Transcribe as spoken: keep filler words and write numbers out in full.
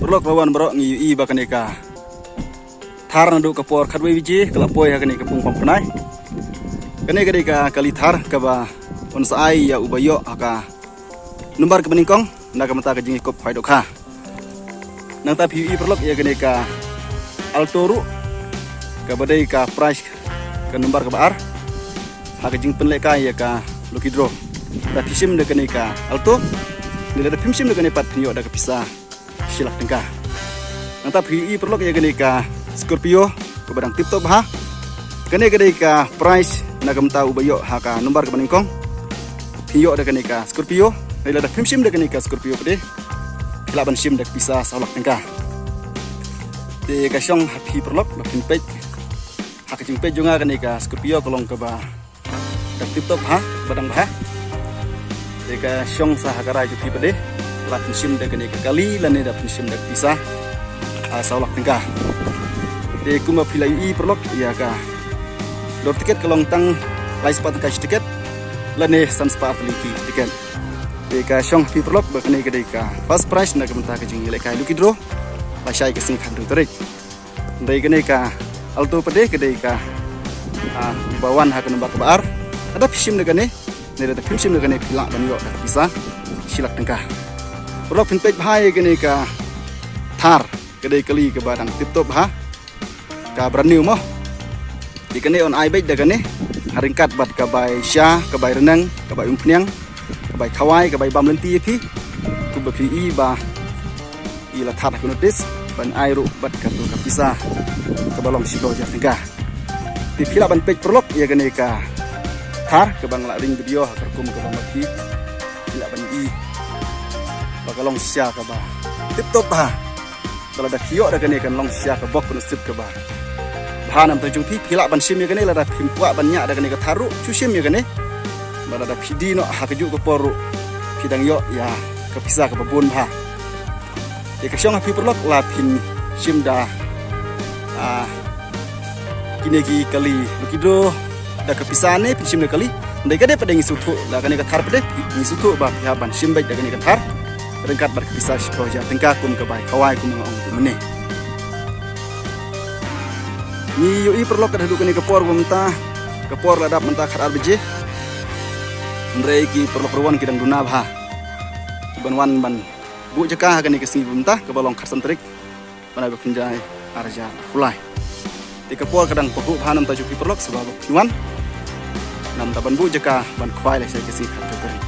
Paralok baroh, baroh ngi ïohi ba kane ka thar naduh ka por khatwei baje ka la poi ha kane ka pung pang pnai. Kane ka dei ka kali thar kaba yn sa ai ïa uba ïoh ha ka nombar kaba nyngkong na ka bynta ka jingïakop khwai dohkha. Nangta phi ïohi paralok ïa kane ka Alto ruh kaba dei ka prize ka nombar kaba ar ha ka jingpynlehkai ïa ka lucky draw. Lada phi shim da kane ka Alto, ne lada phim shim da kane pat phin ïoh da ka pisa shi lak tyngka. Nangta phi ïohi paralok ïa kane ka Scorpio kaba dang tip top bha. Kane ka dei ka prize na ka bynta uba ïoh ha ka nombar kaba nyngkong. Phi ïoh da kane ka Scorpio. Hynrei lada phim shim da kane ka Scorpio pat de, phi lah ban shim da ka pisa saw lak tyngka. Te ka shong ha phi paralok ba phin peit ha ka jingpeit jong nga, kane ka Scorpio ka long kaba dang tip top bha, ba dang bha. Te ka shong sa ha ka rai jong phi pat de, lada phin shim da kane ka kali lane lada phin shim da ka pisa, ah, saw lak tyngka. Te kumba phi la ïohi paralok ïa ka dor tiket ka long tang lai spah tyngka shi tiket lane san spah tylli ki tiket. Te ka shong ha phi paralok ba kane ka dei ka first prize na ka bynta ka jingïalehkai lucky draw lashai ka sngi khathynriew tarik. Hynrei kane ka Alto pat de ka dei ka, ah, ba wan ha ka nombar kaba ar. Lada phi shim da kane, ne lada phim shim da kane phi lah ban ïoh da ka pisa shi lak tyngka. Paralok phin peit bha ïa kane ka Thar, ka dei kali kaba dang tip top bha. Ka brand new mo. Te kane yn ai beit da kane ha ryngkat bad ka bai sha, ka bai rneng, ka bai umphniang, ka bai khawai, ka bai bam lynti ïa phi. Kumba phi ïohi ba i la thad ha ka notice ban ai ruh bad kato ka pisa kaba long shiphew hajar tyngka. Te phi lah ban peit paralok ïa kane ka Thar kaba nga la ring video ha ka rukom kaba ma phi. Phi lah ban ïohi ba ka long shisha kaba tip top bha. Ba lada phi ïoh da kane kan long shisha ka bok ka nusip kaba bha. Namar jong phi, phi lah ban shim ïa kane, lada phim kwah ban ñiah da kane ka Thar ruh, shu shim ïa kane. Ba lada phi die noh ha kajuh ka por ruh phi dang ïoh ïa ka pisa kaba bun bha. Te ka shong ha phi paralok, la phin shim da, ah, kine ki kali lucky draw da ka pisa ne phin shim da kali. Hynrei ka dei pat de ngi sngewthuh, la kane ka Thar pat de ngi sngewthuh ba phi hap ban shim beit da kane ka Thar ryngkat bad ka pisa shiphew hajar tyngka kum ka bai khawai kum nga ong mynne. Ngi ïohi paralok, ka dei haduh kane ka por ba mynta, ka por la dap mynta khatar baje. Hynrei ki paralok ruh wan ki dang duna bha ban wan ban buh jaka ha kane ka sngi ba mynta kaba long khatsan tarik bnai ba kynjai ar hajar arphew lai. Te ka por ka dang pahuh bha, namar ta jong phi paralok sngewbha ba phin wan. Namar ta ban buh jaka ban khwai lashai ka sngi khatar tarik.